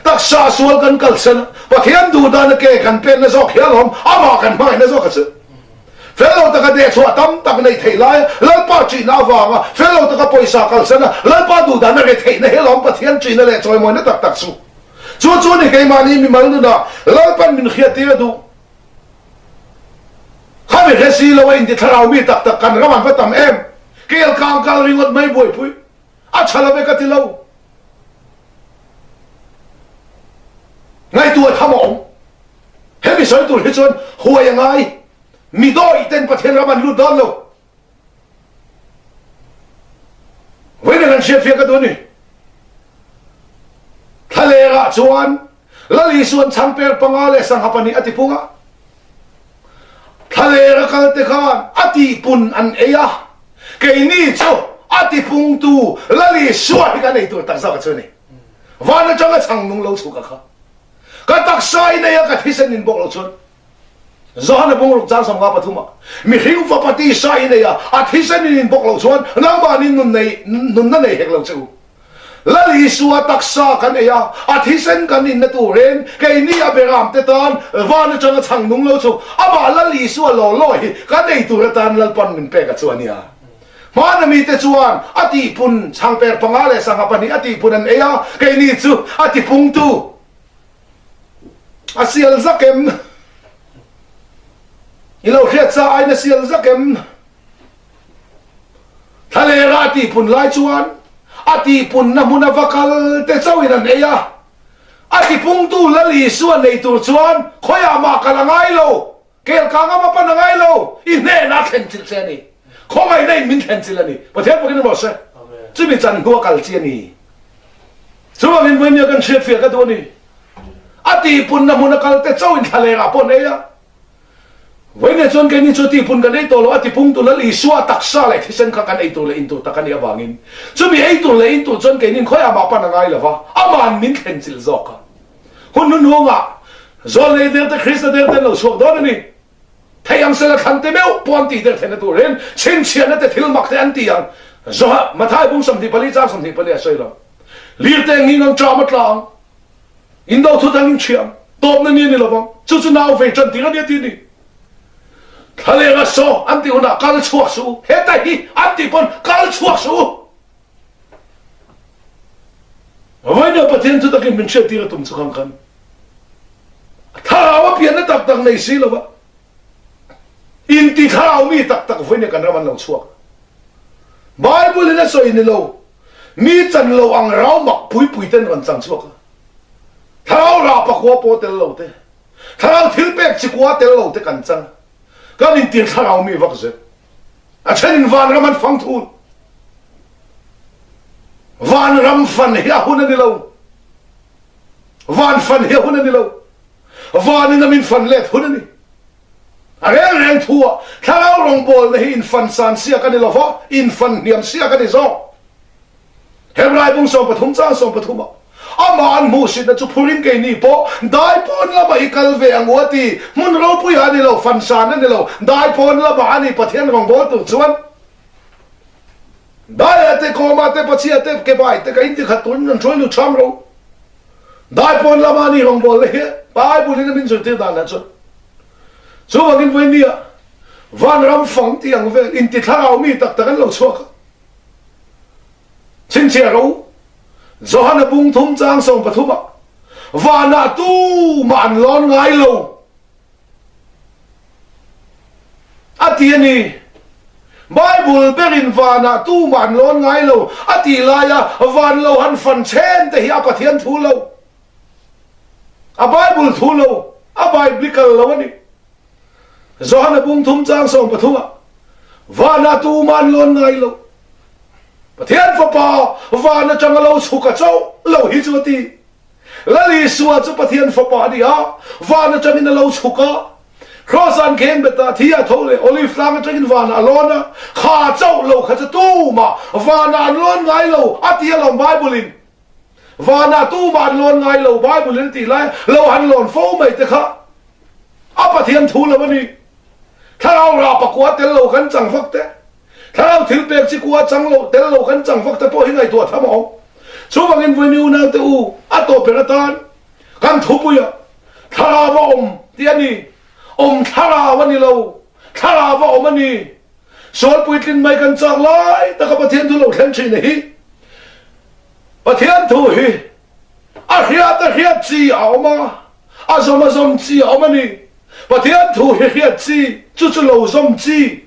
taksa sual kan kalsan a, Pathian duh dana ke kan penna zawk hi alawm, amah kan hmangaihna zawk a chu. Fel lo taka dehchhuah tam tak neih theih laia Lalpa ṭihna avanga fel lo taka pawisa kalsan a, Lalpa duh dana re theihna hi alawm Pathian ṭihna leh chawimawina tak tak chu. Chu chu ni keimahni mimal nunah Lalpan min hriattir a duh. Khami hre si lo a inti thlarau mi tak tak kan ram an va tam em? Kel kang kal ringawt mai buaipui a tha lo ve ka ti lo. Ngaihtuah tham a awm. Hemi sawi tur hi chuan huai a ngai. Mi dawih ten Pathian ram an lut dawn lo. Vawiin kan hriatfiah ka duh a ni. Thlalêrah chuan Lal Isua'n chhangper panga leh sangha pahnih a tipung a. Thlalêra kalte khan a tihpun an ei a, keini chu a tipungtu Lal Isua hi kan ei tur tak zawk a chu a ni. Van aṭanga chhang nung lo chhuk a kha. Ka taksa in ei a, ka thisen in bawk lo chuan. Johana bungruk chang 53 ah, Mihring fapa tisa i nei a, a thisen in in bawk loh chuan nangmahni nun nei, nunna nei hek lo che u. Lal Isua taksa kan ei a, a thisen kan inna turin keini a beram te tan van atanga chhang nung lo chu amah Lal Isua law law hi kan ei tur atan Lalpan min pek a chu a nia. Hmana mite chuan a tihpun chhangper panga leh sangha pahnih a tihpun an ei a, keini chu a tipungtu A sial zak em? I lo hriat sa aiin a sial zak em? Thlalera a tihpun lai chuan a tihpunna hmuna va kal te chauhin an ei a. A tipungtu Lal Isua nei tur chuan khawiah mah kal a ngai lo. Kel ka ngam a pan a ngai lo, i hnenah a thlen chilh che a ni. Khawngaihna in min thlen chilh a ni. Pathian bawkin emaw se, chumi chan hnu a kal chi a ni. Chuvangin vawinia kan hriatfiah ka duh a ni. A tihpunna hmun a kal te chauhin thlalengah pawh an ei a. Vawinia chuan keini chu tihpun kan ei tawh lo, a tipungtu Lal Isua taksa leh thisen kha kan ei tur leh in tur tak a nih avangin chumi ei tur leh in tur chuan keinin khawiah mah pan a ngai lo va, ama'n min thlen chilh zawk a. Hun hnuhnungah Zawlnei der te Krista der te an lo chhuak dawn a ni. Thei ang sela thlan te meuh pawh an tih der theihna turin chhinchhiahna te thil mak te an ti ang. Zawha Mathai bung 24 chang 24 a sawi lo. Lir te nging ang ṭam a tla ang. Indo thut ang in ṭhia ang. Tawpna ni a ni lovang. Chu chu nau vei ṭan tir a nia ti a ni. Thlaleng a saw an tih hunah kal chhuak suh u. Heta hi an tih pawn kal chhuak suh u. Vawinia Pathian chu takin min hriattir a tum chu khang khan thlarau a pianna tak tak nei si lova inti thlarau mi tak tak vawinia kan ram an lo chhuak. Bible in a sawi ni lo mi chan lo ang rau mak pui pui ten rawn chang chhuak a. Thlarau rah pakua pawh tel lo te, thlarau thil pek chikua tel lo te kan chang a. Kan intir thlarau mi vak zel. A thenin vanram an fang thul. Vanram fan hi a hun a ni lo. Van fan hi a hun a ni lo. Vanin a min fan let hun a ni. A reng reng thu ah thlarau rawngbawlna hi infan san siak a ni lo va, infan hniam siak a ni zawk. Hebrai bung 13 chang 13 ah amah an hmuhsitna chu phurin keini pawh daipawn lamah i kal ve ang u a ti. Hmun ropuiah a ni lo, fan san a ni lo, daipawn lamah a ni Pathian rawngbawl tur chuan. Daia te, Kawma te, Pachhia te, Kebai te ka intikhat turin rawn hruai lut hram ro. Daipawn lama ni rawngbawlna hi Bible in a min zirtir dan ah chuan chuvangin vawinia vanram fang tih ang vel inti thlarau mi tak tak an lo chhuak a. Chhinchhiah ro Johana bung thum chang 13 ah vanah tumah an lawn ngai lo. A ti a ni. Bible berin vanah tumah an lawn ngai lo a tih laia van lo han fan chen te hi a Pathian thu lo. A Bible thu lo, a Biblical lo a ni. Johana bung thum chang 13 ah vanah tumah an lawn ngai lo. Pathian Fapa van atanga lo chhuk a chauh lo hi chu a ti. Lal Isua chu Pathian Fapa a ni a, van atangin a lo chhuk a, Kraws an kheng bet a, thi a tho leh Olive tlang atangin vanah a lawn a, kha chauh lo kha chu tumah vanah an lawn ngai lo a ti alawm Bible in. Vanah tumah an lawn ngai lo Bible in a tih lai lo han lawn fo mai te kha a Pathian thu lo a ni. Thlarau rah pakua tel lo kan chang vak te. Thlarau thil pek chi kua chang lo tel lo kan chang vak te pawh hi ngaihtuah tham a awm. Chuvangin vawiin unaute u a tawp ber atan kan thupuia thlarau a awm tih a ni. Awm thlarau a ni lo, thlarau a awm a ni. Sual puitlin mai kan chak lai taka Pathian thu lo thleng thin a hi. Pathian thu hi a hriat a hriat chi a awm a, a zawm a zawm chi a awm a ni. Pathian thu hi hriat chi, chu chu lo zawm chi.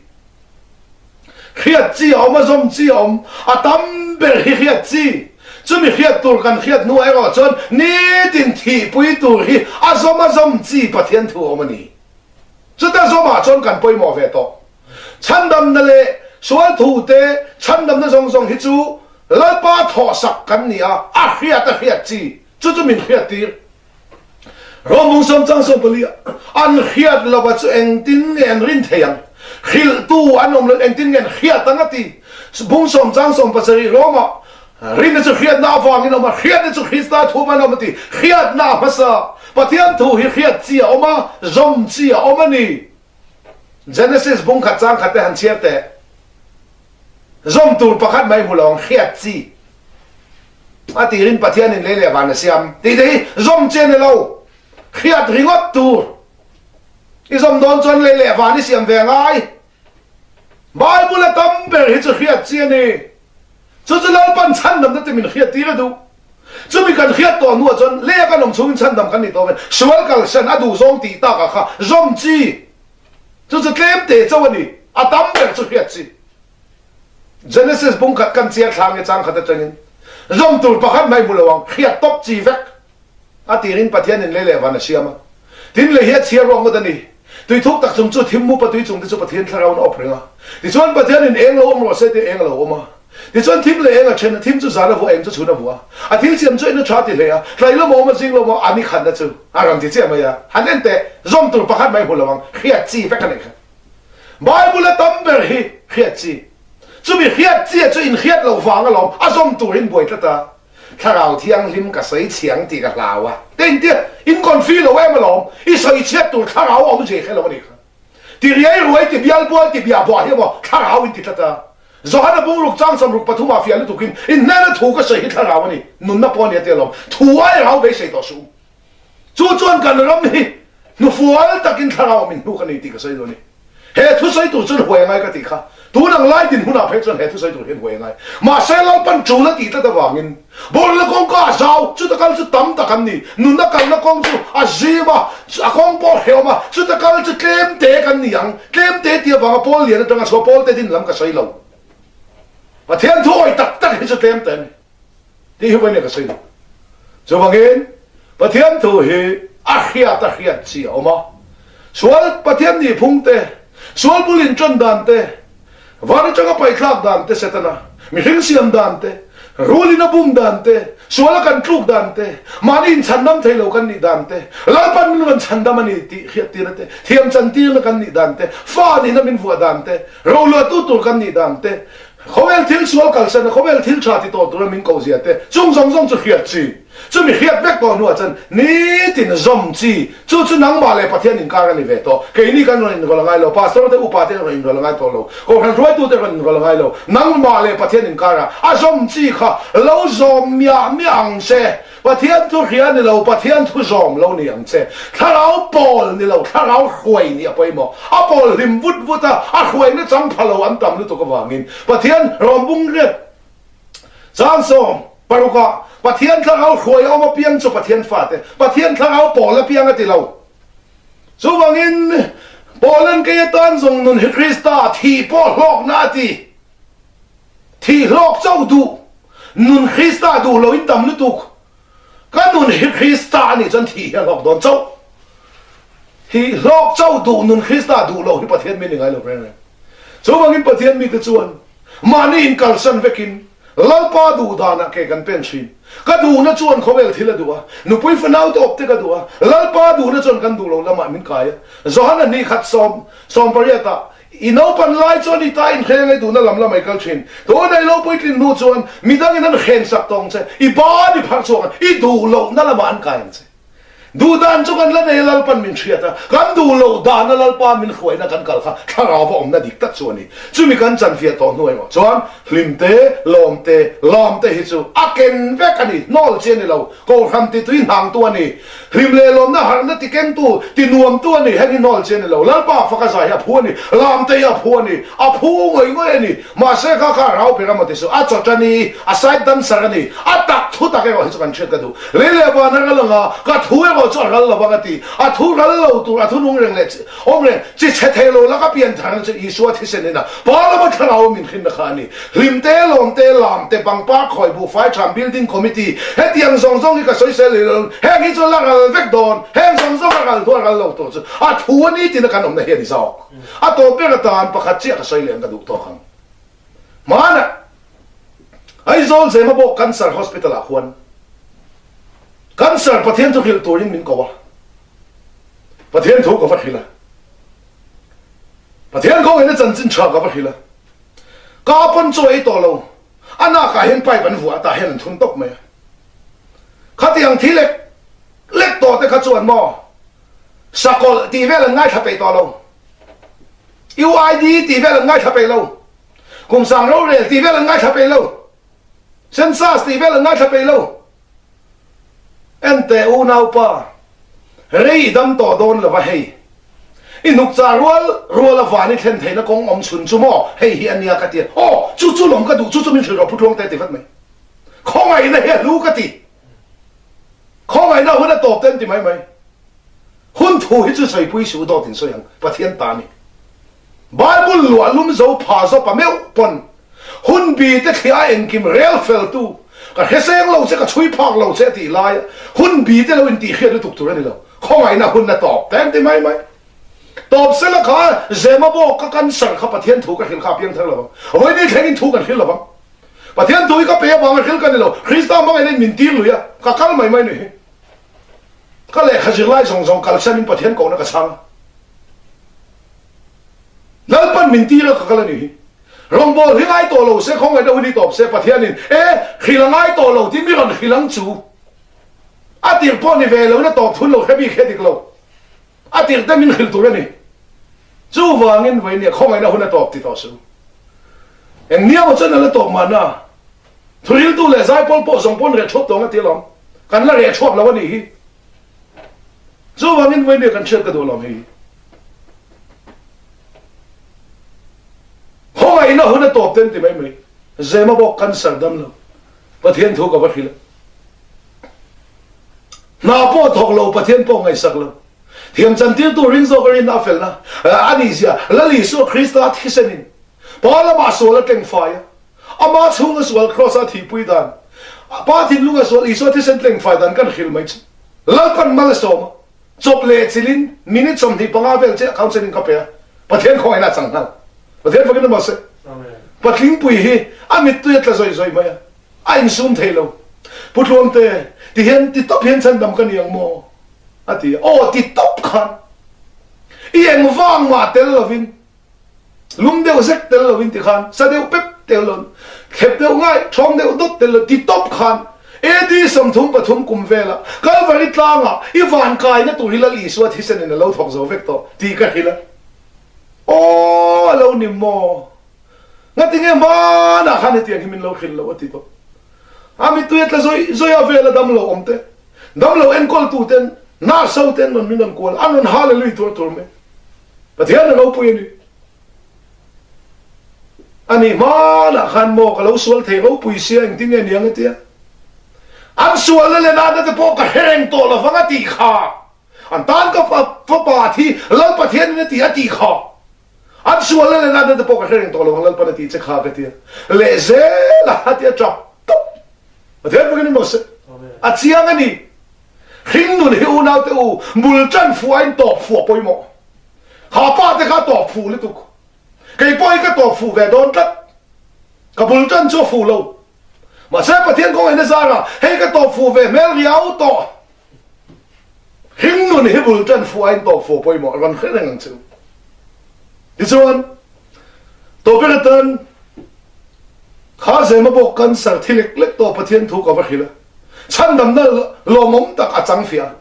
Hriat chi a awm a, zawm chi a awm. A tam ber hi hriat chi. Chumi hriat tur kan hriat hnuah erawh chuan nitin thihpui tur hi a zawm a zawm chi Pathian thu a awm a ni. Chuta zawmah chuan kan pawimawh ve tawh. Chhandamna leh sual thu te chhandamna zawng zawng hi chu Lalpa thawhsak kan ni a, a hriat a hriat chi. Chu chu min hriat tir. Rawmung sawmchang 14 ah an hriat lova chu engtin nge an rin thei ang? Hrilhtu an awm lo engtin nge an hriat ang a ti. Bung sawmchang 17 Roma rinna chu hriatna avangin a awm a, hriatna chu Krista thu avangin a awm a ti. Hriatna a hmasa. Pathian thu hi hriat chi a awm a, zawm chi a awm a ni. Genesis bung khat chang khat te han chhiar teh. Zawm tur pakhat mai hmu lo ang hriat chi. A tirin Pathianin lei leh van a siam tih te hi zawm che ni lo, hriat ringawt tur. I zawm dawn chuan lei leh van i siam ve ngai. Bible a tam ber hi chu hriat chi a ni. Chu chu Lalpan chhandamna te min hriat tir a duh. Chumi kan hriat tawh hnuah chuan lei a kan awm chhungin chhandam kan ni tawh ve. Sual kalsan a duh zawng tih takah kha zawm chi. Chu chu tlem te chauh a ni. A tam ber chu hriat chi. Genesis bung khat kan chiar thla nge chang khat atangin zawm tur pakhat mai hmu lo ang, hriat tawp chi vek a tirin Pathianin lei leh van a siam a. Tin lei hi a chhiar ruak ngawt a ni. Tui thuk tak chung chu thim mup a tui chung te chu Pathian thlarauin a awp reng a. Tichuan Pathianin eng lo awm rawh se tih eng a lo awm a. Tichuan thim leh eng a then a, thim chu zan a vuah, eng chu chhun a vuah a. A thil siam chu en a tha ti hle a, tlai lawm a awm a, zing lawm a awm a, a ni khatna chu a rawn ti chiah mai a. Han en teh, zawm tur pakhat mai hmu lo ang, hriat chi vek a nei kha. Bible a tam ber hi hriat chi. Chumi hriat chi chu inhriat loh vang alawm a zawm turin buai tlat a. Thlarau Thianghlim ka sawi chhiang tih ka hlau a. Te intia in confi lo em alawm, i sawi chhiat tur thlarau a awm zui hre lo a nih kha. Ti riai ruai ti bial bual ti biah buah hi emaw thlarau in ti tlat a. Johana bungruk chang 63 ah fiah lutukin in hnena thu ka sawi hi thlarau a ni, nunna pawh a ni a ti alawm. Thu ai rau beisei tawh suh u. Chu chuan kan ram hi hnufual takin thlarau min hnuk a ni tih ka sawi duh a ni. He thusawi tur chuan huai a ngai ka tih kha. Tun ang lai dinhmunah phei chuan he thusawi tur hian huai a ngai. Mahse Lalpan tul a tih tlat avangin Bawlhla kawngka a zau, chuta kal chu tam tak an ni. Nunna kalna kawng chu a zim a, a kawng pawh hrehawm a, chuta kal chu tlem te kan ni ang. Tlem te tih avanga Paul lian atanga chhuah Paul te din lam ka sawi lo. Pathian thu awih tak tak hi chu tlem te a ni. Tih hi vawiin ka sawi duh. Chuvangin Pathian thu hi a hriat a hriat chi a awm a. Sual Pathian nihphung te, Sual bul inṭan dan te, van aṭanga paihthlak dan te, Setana mihring siam dan te, rulin a bum dan te, suala kan tluk dan te, mahni inchhandam thei lo kan nih dan te, Lalpan min rawn chhandam a ni tih hriattirna te, thiam chantirna kan nih dan te, fa nihna min vuah dan te, roluahtu tur kan nih dan te, khawvel thil sual kalsana khawvel thil ṭha ti tawh tura min kohzia te, chung zawng zawng chu hriat chi. Chumi hriat vek tawh hnuah chuan nitin zawm chi, chu chu nangmah leh Pathian inkar a ni ve tawh. Keini kan rawn inrawlh a ngai lo, Pastor te, upa te rawn inrawlh a ngai tawh lo, Kohhran hruaitute rawn inrawlh a ngai lo, nangmah leh Pathian inkarah a zawm chi kha lo zawm miah miah ang che. Pathian thu hria ni lo, Pathian thu zawm lo ni ang che. Thlarau pawl ni lo, thlarau hruai nih a pawimawh. A pawl hlim vut vut a, a hruaina chang pha lo an tam lutuk avangin Pathian rawnbung riat Changsawm, parukah, Pathian thlarau hruai a awm apiang chu Pathian fate, Pathian thlarau pawl apiang a ti lo. Chuvangin, Paula'n kei atan zawng nun hi Krista thih pawh hlawkna a ti. Thih hlawk chauh duh, nun Krista duh loin tam lutuk. Ka nun hi Krista a nih chuan thih hi a hlawk dawn chauh. Thih hlawk chauh duh nun Krista duh lo hi Pathian mi ni ngai lo reng reng. Chuvangin Pathian mite chuan Mahni inkalsan vekin Lalpa duh danah ke kan pen thin. Ka duhna chuan khawvel thil a duh a, nupui fanau tawp te ka duh a, Lalpa duhna chuan kan duh lo lamah min kai a. Johana hnih khat 18 ah, I naupan lai chuan i ta inhreng ei duhna lam lamah i kal thin. Tuna i lo puitlin hnu chuan midangin an hrensak tawng che, i ban i pharh chhuak a, i duh lohna lamah an kai ang che. Duh dan chu kan la nei a, Lalpan min hriat a, kan duh loh dana Lalpa min hruaina kan kal kha thlarau va awmna dik tak chu a ni. Chumi kan chanfiah tawh hnu erawh chuan hlim te, lawm te, lam te hi chu a ken vek a ni, hnawl chi a ni lo, Kohhran ti tui hnangtu a ni, hlim leh lawmna harhna ti kengtu, ti nuamtu a ni, heng hi hnawl chi a ni lo, Lalpa faka zai hi a phu a ni, lam te hi a phu a ni, a phu ngawih ngawih a ni. Mahse kha kha a rau ber a maw ti suh, a chawt a ni, a side dancer a ni, a tak thu tak erawh hi chu kan hriat ka duh. Lei leh van a ral ang a, ka thu erawh chu a ral lo vang a ti. A thu ral lo tur, a thu nung reng leh awm reng, chi chhe thei lo laka pian tharna chu Isua thisen in a Pa lama thlarau min hrinna kha a ni. Hlim te, lawm te, lam te, pangpar khawi, buhfai tham, building committee, hetiang zawng zawng hi ka sawisel leh lo, heng hi chu la ral vek dawn, heng zawng zawng a ral hnu a ral lo tur chu a thu a ni tina kan awmna hi a ni zawk. A tawp ber atan pakhat chiah ka sawi leh ang ka duh tawk ang. Hmanah Aizawl Zemabawk Cancer Hospital ah khuan Cancer Pathian thu hrilh turin min ko a. Pathian thu ka va hrilh a. Pathian kawngin a chanchin tha ka va hrilh a. Ka pawn chu ei tawh lo. A nakah hian pipe an vuah a, tah hian an thun tawp mai a. Khatiang thi lek lek tawh te kha chuan maw Sakawlh tih vel an ngaithla peih tawh lo. UID tih vel an ngaithla peih lo. Kum sang rorel tih vel an ngaithla peih lo. Census tih vel an ngaithla peih lo. Enteh unaupa, rei i dam tawh dawn lova hei. I hnukchah rual rual a van i thlen theihna kawng awm chhun chu maw hei hi a nia ka ti a. Aw, chu chu lawm ka duh, chu chu min hrilh rawh Pu Tluangte ti vat mai. Khawngaihna hi a hlu ka ti. Khawngaihna hun a tawp te an ti mai mai. Hun thu hi chu sawipui suh dawt in sawi ang, Pathian ta ni. Bible luah lum zo pha zawpa meuh pawn hun bi te thliah a engkim rel fel tu, ka hreseng lo che, ka chhui phak lo che a tih laia hun bi te lo intih hriat lutuk tur a ni lo. Khawngaihna hun a tawp te an ti mai mai. Tawp sela kha Zema bawk ka cancer kha Pathian thu ka hrilh kha a piang thar lo vang. Vawiin thlengin thu kan hrilh lo vang. Pathian thu hi ka pe avanga hrilh ka ni lo, Krista hmangaihna in min tir lui a, ka kal mai mai ni hi. Ka lehkha zirlai zawng zawng kalsanin Pathian kohna ka chhang a. Lalpan min tir a ka kal a ni hi. Rawngbâwl hi ngai tawh lo se, khawngaihna hun hi tawp se, Pathianin e, hrilh a ngai tawh lo tiin mi rawn hrilh ang chu. A tir pawh ni ve loin a tawp thun lo hre bik hi a dik lo. A tir te min hrilh tur a ni. Chuvangin vawinia khawngaihna hun a tawp ti tawh suh. Eng nia maw chuan a la tawp mahna. Thuriltu leh zaipawl pawh zawng pawn reh thuap tawng a ti alawm. Kan la reh thuap lo a nih hi. Chuvangin vawinia kan hriat ka duh alawm hei. Khawngaihna hun a tawp ten ti mai mai. Zema bawk cancer dam lo. Pathian thu ka va hrilh a. Hna pawh thawk lo, Pathian pawh ngaihsak lo. Thiam chantirtu ring zawk a rinna a felna a nih zia Lal Isua Krista thisenin Pa lamah sual a tlengfai a, ama chhunga sual Kraws a thihpui dan, Pa thinlunga sual Isua thisen tlengfai dan kan hrilh mai chu Lalpan mal a sawm a, chawp leh chilin minute 25 vel chiah counselling ka pe a. Pathian khawngaihna a chang nghal. Pathian fakin awm rawh se. Patlingpui hi a mittui a tla zawih zawih mai a, a insum thei lo. Pu Tluangte, ti hian ti tawp hian chhandam ka ni ang maw? a ti a. Aw ti tawp khan i engvang mah tel lovin, lum deuh zek tel lovin ti khan, sa deuh pep tel lo, thlep deuh ngai, thawng deuh dawt tel lo ti tawp khan AD 33 kum vela Kalvari tlangah i van kaina tur hi Lal Isua thisenin a lo thawk zo vek tawh tih ka hrilh a. Aw a lo ni maw? Ngatinge hmanah khan hetiang hi min lo hrilh loh a ti tawh. A mittui a tla zawih zawih a vel a damlo awm te, damlo enkawl tu ten, nurse ho ten rawn min rawn kual a, an rawn hallelujah tur tur mai. Pathian a ropui a ni. A nih hmanah khan maw ka lo sual thei ropui sia engtin nge niang a tia. An sualna leh natna te pawh ka hre reng tawh lovang a tih kha. An tan ka fapa thi Lal Pathian in a ti a tih kha. An sualna leh natna te pawh ka hre reng tawh lovang Lalpan a tih che kha ka tia. Leh zel a a tia tap tawp. Pathian fakin maw se. A chiang a ni. Hringnun hi unau te u bul tan fuh aiin tawp fuh a pawimawh. Kha pa te kha tawp fuh lutuk. Kei pawh hi ka tawp fuh ve dawn tlat. Ka bul tan chu a fuh lo. Mahse Pathian kawngaiin a zar a, hei ka tawp fuh ve hmel riau tawh. Hringnun hi bul tan fuh aiin tawp fuh a pawimawh rawn hre reng ang che u. Tichuan, tawp ber atan kha Zema bawk cancer thi lek lek tawh Pathian thu ka va hrilh a. Chhandamna lawmawm tak a chang fiah a.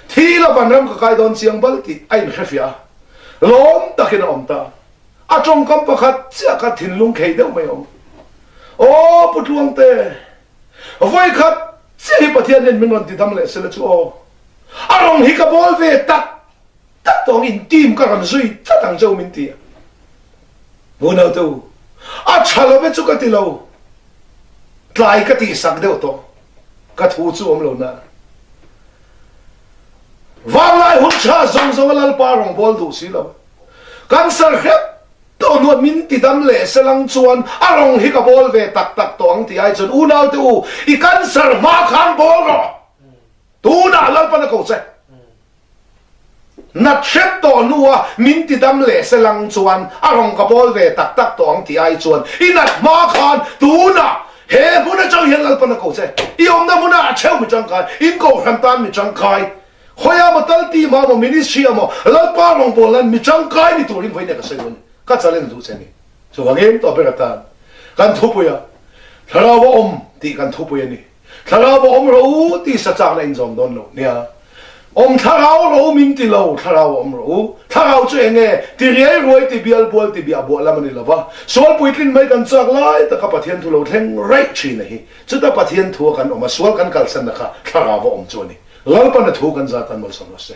Thi ila vanram ka kai dawn chiang bal tih a inhrefiah a, lawm takin a awm ta. A tawngkam pakhat chiah kha thinlung khei deuh mai a awm. Aw Pu Tluangte, vawikhat chiah hi Pathian hian min rawn ti dam leh sela chu aw. A rawng hi ka bawl ve tak tak tawh ang in team ka rawn zui tlat ang che u min ti a. Unaute u, a tha lo ve chu ka ti lo, tlai ka tihsak deuh tawh, ka thu chu awm lo na. Vanglai hun tha zawng zawng a Lalpa rawngbâwl duh si lo. Cancer hrep tawh hnuah min ti dam leh selang chuan a rawng hi ka bâwl ve tak tak tawh ang tih ai chuan unaute u, i cancer hma khan bâwl rawh. Tunah Lalpan a ko che. Nat hrep tawh hnua min ti dam leh selang chuan a rawng ka bawl ve tak tak tawh ang tih ai chuan i nat hma khan tunah he hmun atang hian Lalpan a ko che. I awmna hmunah a theu mi tangkai, in kohhran tan mi tangkai, khawiah maw tal team ah maw ministry ah maw Lalpa rawngbâwl nan mi tangkai ni turin vawiin ka sawi dawn a ni. Ka challenge duh che a ni. Chuvangin tawh ber atan kan thupui a Thlarau a awm tih kan thupui a ni. Thlarau a awm rawh u tih sa chakna in zawm dawn lo nia. Awm thlarau rawh u min ti lo, thlarau a awm rawh u. Thlarau chu eng nge? Ti riai ruai, ti bial bual, ti biah buah lam a ni lo va. Sual puitlin mai kan chak lai taka Pathian thu lo thleng raih thin a hi. Chuta Pathian thu a kan awm a, sual kan kalsanna kha thlarau a awm chu a ni. Lalpan a thu kan zat tan malsawm rawh se.